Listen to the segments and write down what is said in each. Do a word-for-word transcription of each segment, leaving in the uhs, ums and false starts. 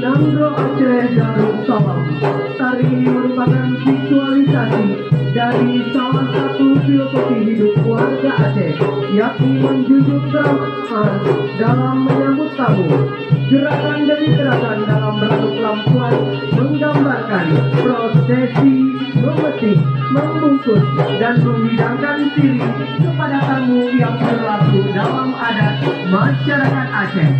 Nanggroe Aceh Darussalam. Tari ini merupakan visualisasi dari salah satu filosofi hidup warga Aceh, yakni menjunjung keramahan dalam menyambut tamu. Gerakan demi gerakan dalam bentuk lampuan menggambarkan prosesi memetik, membungkus, dan menghidangkan siri kepada tamu yang berlaku dalam adat masyarakat Aceh.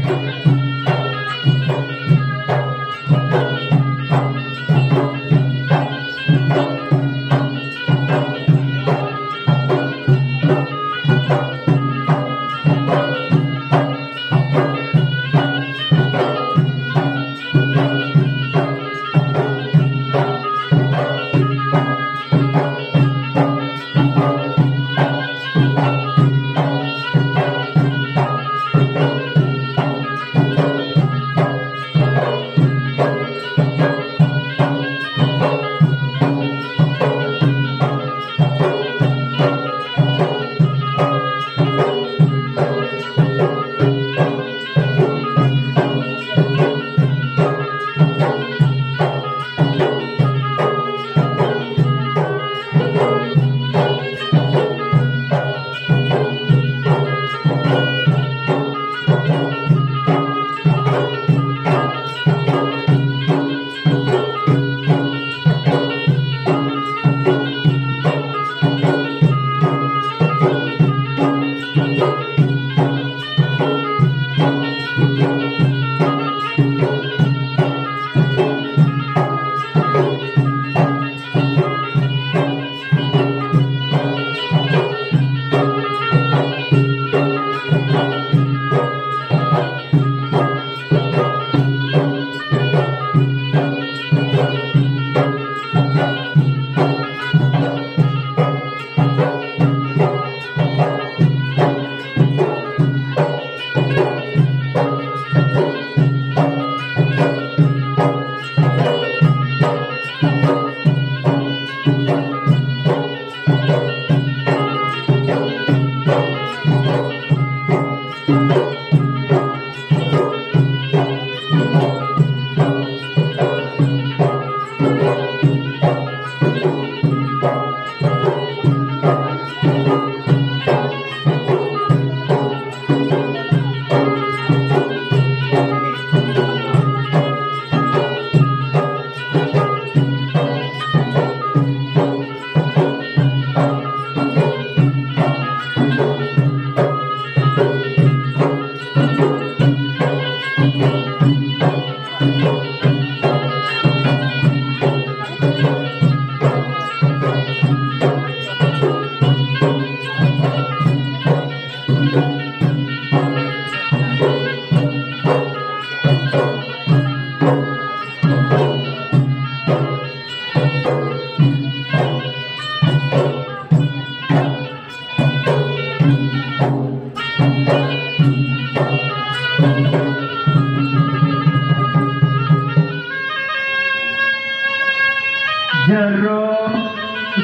Jaroe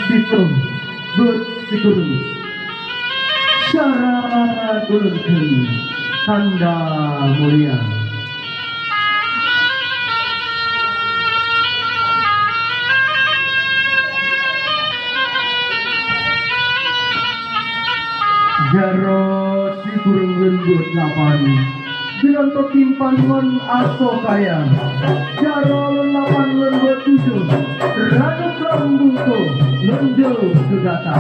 siploh buet sikureueng. Syarat ulôn kheun tanda mulia. Jaroe sikureueng leumbot lapan, jilôn teutimpan ngon asoe kaya. Jaroe lôn lapan leumbot tujoh, rayeuk lôn bungkôh lôn jôh keu gata.